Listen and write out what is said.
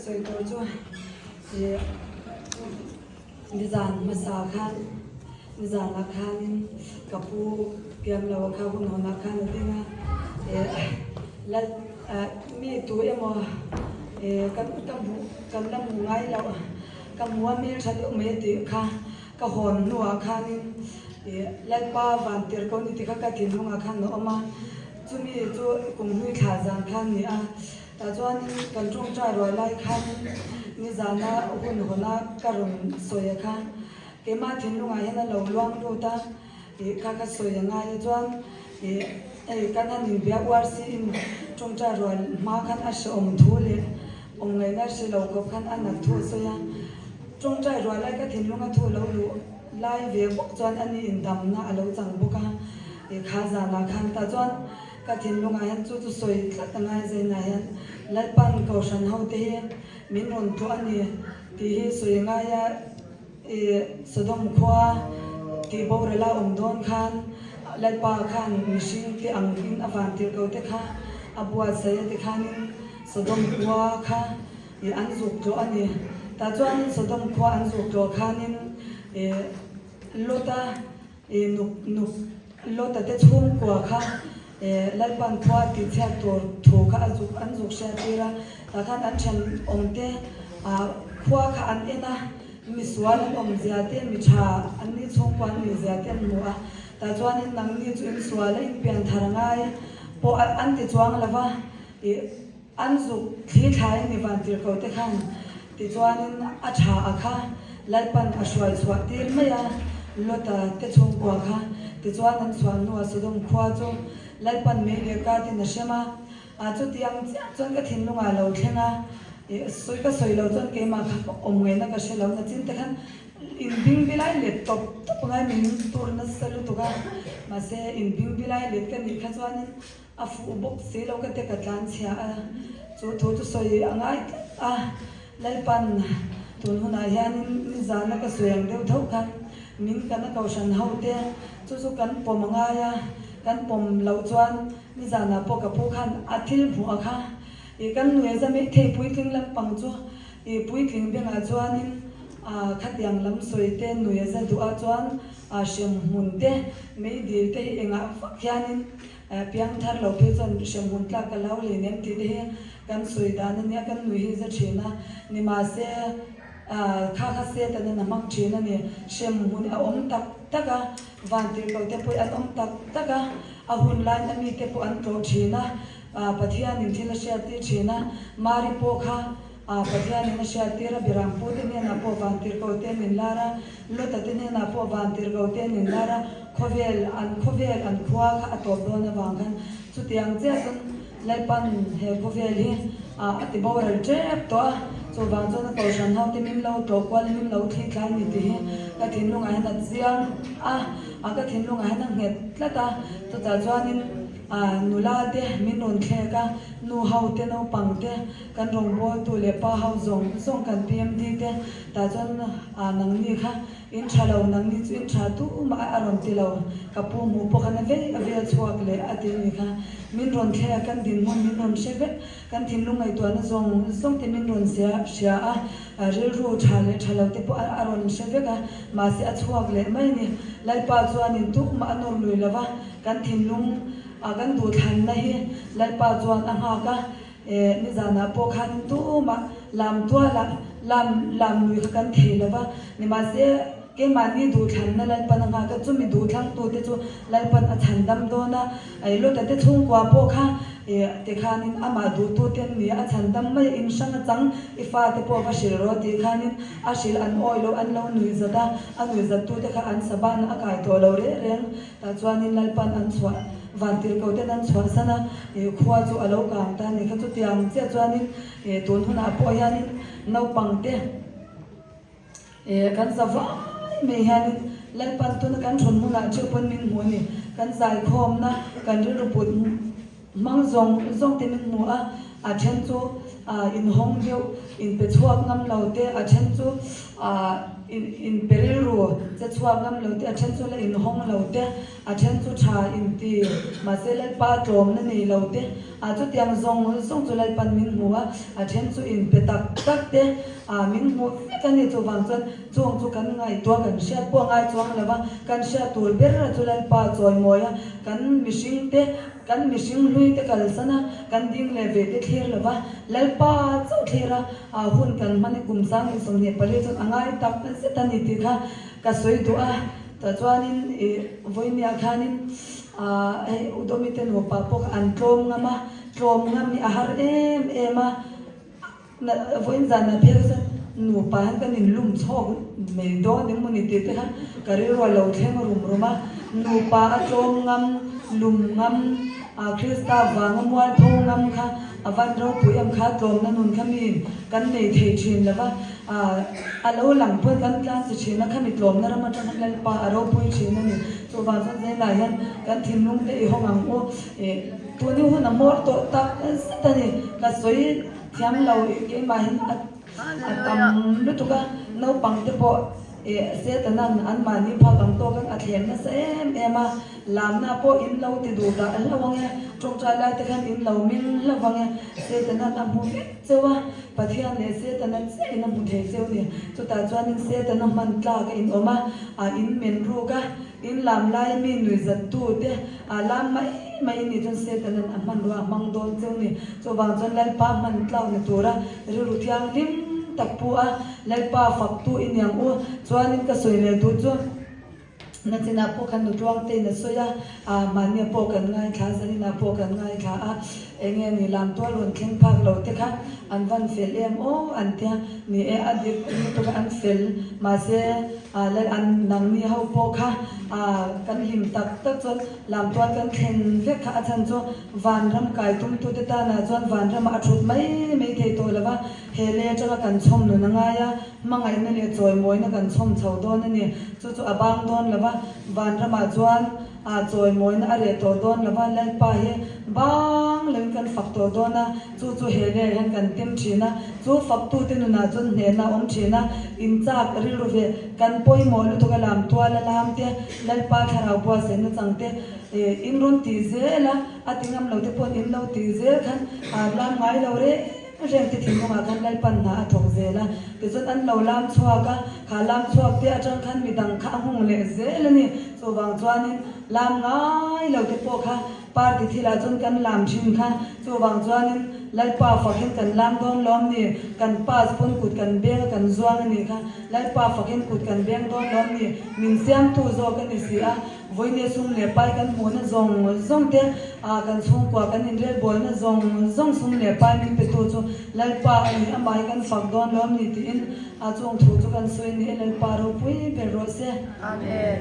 sawi tur chu ih nizan hmasa khan nizanah khanin ka pu Piamloa kha hun hawnah khan a ding a ih lal ah mi tu emaw ih kan ka hmuh kan la hmuh ngai loh ka hmu a hmeltha deuh mai a tih kha ka hawn hnuah khanin ih Lalpa vantir ko ni tih kha ka thinlungah khan a awm a chumi chu kum hlui thla zan khan a ni a. Tah chuanin kan tawngtai rual lai khanin nizana hun hawna ka rawn sawi a kha keimah thinlungah hian a lo luang lut a ih kha ka sawi a ngai a chuan ih hei kan han inbia uar siin tawngtai rual hma khan a hrehawm thu leh awm ngaihna hre lo khawp khan a nat thu a sawi a tawngtai rual lai ka thinlunga thu lo luh lai ve bawk chuan a ni indamna a lo chang bawk a ih kha zanah khan tah chuan. Ka thinlungah hian chu chu sawi tlat a ngai zainah hian Lalpan Kohhran hote hi min rawn tlawh a ni tih hi sawi ngai a, i Sodom khua tih borel a awm dawn khan Lalpa khan mihring te ang in a van tirh ko te kha a buatsaih a ti khanin Sodom khua kha i an zuk tlawh a ni. Tah chuanin Sodom khua an zuk tlawh khanin i Lota I nuk nuk Lota te chhungkua kha Lalpan khua tih chhiat tur thu kha a zuk an zuk hriat tir a, tah khan an then awm te khua kha an en a, misual an awm zia te, mi tha an ni chhungkua an nih zia te an hmu a, tah chuanin nangni chu in sual a in pian thar ngai pawh an ti chuang lo va, i. An zuk thli thlai ni vantirhkoh te khan tichuanin a tha a kha Lalpan a hruai chhuah tir mai a, Lota te chhungkua kha tichuan an chhuah hnuah Sodom khua chu Lalpan mei leh katin a hrem a, a chutiang chiah chuan ka thinlungah lo thleng a, ih sawi ka sawi lo chuan keimah kha awm ngaihna ka hre lo nachin te khan inbingbi lai let tawp tawp ngai min tur nasa lutuk a, mahse inbingbi lai let ka nih kha chuanin A fuh bawk si lo ka te ka tlan chhia a, chu thu chu sawi a ngai tlat a, Lalpan tun hunah hianin nizana ka sawi ang deuh tho khan min kan a kohhran ho te chu chu kan pawm a ngai a, kan pawm loh chuan nizanah pawh ka pu khan a thil hmuh a kha ih kan nuih a za mai thei puitling lampang chu ih puitling bengah chuanin ah khatiang lam sawi te nuih a za duh a chuan ah hremhmun te meidil te hi engah vak hianin Piang thar lo phei chuan hremhmun tlak ka lo lin em tih te hi kan sawi dan a nia, kan nui hi za thin a. Nimahse, kha kha Satan in a hmang thin a ni. Hremhmun a awm tak tak a, vantirhkoh te pawh an awm tak tak a, a hun laiin a mite pawh an tlawh thin a, Pathianin thil a hriattir thin a, Mari pawh kha Pathianin a hriattir a, Birampute hnenah pawh vantirhkoh te an inlar a, Lota te hnenah pawh vantirhkoh te an inlar a, khawvel an khawvel an khua kha a tawp dawn avang khan chutiang chiah chuan Lalpan he khawvel hi a ti boral tep tawh a, chuvang chuan a kohhran ho te min lo tlawh kual in min lo thli thlai ni tih hi ka thinlungah hian a chiang a, a ka thinlungah hian a nghet tlat a, chutah chuanin nula te min rawn thlek a, nu ho te naupang te Kan rawngbawltu leh pa ho zawng zawng kan PMD te tah chuan ah nangni kha in tha lo, nangni chu in tha tumah a rawn ti lo, ka pu hmuh pawh khan a vei a vel chhuak leh a ti ni kha. Min rawn thleng a, kan dinhmun min rawn hre vek, kan thinlung ngaihtuahna zawng zawng te min rawn sia hria a, rilru tha leh tha lo te pawh a rawn hre vek a, mahse a chhuak leh mai ni. Lalpa chuanin tumah a nawr lui lo va, kan thinlung ah kan duhthlanna hi Lalpa chuan a nghak a, Eh, nizanah pawh khan tumah lam tualah lam lam lui kha kan thei lo va, nimahse keimahni duhthlanna Lalpan a nghak a, chumi duhthlangtute chu Lalpan a chhan dam dawn a, eh, Lota te chhungkua pawh kha eh tikhanin amah duhtute an ni a, a chhan dam mai a, in hrang a chang i fate pawh va hrilh rawh tih khanin a hrilh an awi lo, an lo nuihzat a, a nuihzattute kha an saban a kai tawh lo reng reng. Tah chuanin Lalpan an chhuah, vantirhkoh ten an chhuahsan a, ih khua chu a lo kang ta a ni kha. Chutiang chiah chuanin ih tun hunah pawh hianin naupang te ih kan za vai mai hianin Lalpan tuna kan thawn hmunah theuh pawn min hmu a ni. Kan zaikhawmna, kan rilru put hmang zawng zawng te min hmu a, a then chu. inhawng deuh inpe chhuak ngam lo te, a then chu inpe rilru che chhuak ngam lo te, a then chu la inhawng lo te, a then chu tha inti mahse Lalpa tlawmna nei lo te, a chutiang zawng zawng chu Lalpan min hmu a, a then chu inpe tak tak te min hmu vek a ni. Chuvang chuan chung chu kan ngaihtuah kan hriat pawh a ngai chuang lo va, kan hriat tur ber chu Lalpa chawimawi a, kan mihring te, Kan mihring hlui te kalsan a, kan ding leh ve te thlir lo va, Lalpa chauh thlir a, a hun kan hman i kum sang in 24 chuan a ngai tak zet a ni tih kha ka sawi duh a. Tah chuanin i vawinia khanin ah hei Udomi te nupa pawh kha an tlawm ngam a, tlawm ngam hi a har em em a. Vawiin zanah phei kha chuan nupa hian kan inlum chhawk mai dawn eng maw ni tih te kha ka rilru a lo thleng rum rum a. Nupa a tlawm ngam, lum ngam, Krista vanga mualpho ngam kha a van ropui em kha tlawmna nun kha miin kan nei thei thin lo va, a lo lang pawn kan tlan si thin a, khami tlawmna ram atang khan Lalpa a ropui thin a ni. Chuvang chuan zainah hian kan thinlung te i hawng ang u. Tuni hun a hmawr tawh tak zet a ni. Ka sawi thiam lo keimahin a tam lutuk a, naupang te pawh Setanan anmahni phak ang tawk a thlem nasa em em a, lamna pawh in lo ti duh dah hlauh ang e, tawngtai lai te khan in lo ming hlauh ang e, Setanan a hmu vek cheu a, Pathian leh Setana chiah in a hmu thei cheu ni. Chutah chuanin Setana hman tlak a inawm a, a in men ruk a, In lam laia mi nuihzattu te a lam mai mai i nih chuan Satan-a'n a hmanrua a hmang dawn cheu ni. Chuvang chuan Lalpa hman tlak ni tura rilru thianghlim tak pu a, Lalpa faktu i niang u. Chuanin ka sawi leh duh chu nachinah pawh khan nutluang tein a sawi a, ah mahnia pawh kan ngaithla a, zaninah pawh kan ngaithla a, eng nge ni lam tual rawn thleng phak lo te kha an van fel em aw an tia, ni e a dik lutuk a an fel mahse, Ah lal an nangni ho pawh kha ah kan hlim tak tak chuan lamtual kan thlen vek kha a chhan chu vanram kai tumtute tanah chuan vanramah a thut mai mai thei tawh lo va, he lei atanga kan chhawm nun a ngai a, hmangaihna leh chawimawina kan chhawm chho dawn a ni. Chu chu a bang dawn lo va, vanramah chuan ah chawimawina a reh tawh dawn lo va, Lalpa hi bang loin kan fak tawh dawn a. Chu chu he leh hian kan tem thin a, chu faktute nunah chuan hnehna a awm thin a, inchak rilru ve kan pawimawh lutuk a lam tual a lam te, Lalpa thlarau buatsaihna chang te in rawn tih zel a, a ti ngam lo te pawhin in lo tih zel khan a lam ngai lo reng reng te thinlungah khan Lalpan hna a thawk zel a, tichuan an lo lam chhuak a, kha lam chhuak te atang khan midang kha a nghawng leh zel a ni. Chuvang chuanin lam ngai lo te pawh kha Party thilah chuan kan lam thin kha, chuvang chuanin Lalpa fakin kan lam dawn lawm ni, kan pass pawn kut kan beng a kan zuang a nih kha, Lalpa fakin kut kan beng dawn lawm ni, min siamtu zawk a ni si a, vawinia sum leh pai kan hmuhna zawng zawng te, ah kan chhungkua kan inrelbawlna zawng zawng sum leh pai min petu chu Lalpa a ni, amah hi kan fak dawn lawm ni tiin a chung thu chu kan sawi ni e, Lalpa ropui ber rawh se. Amen.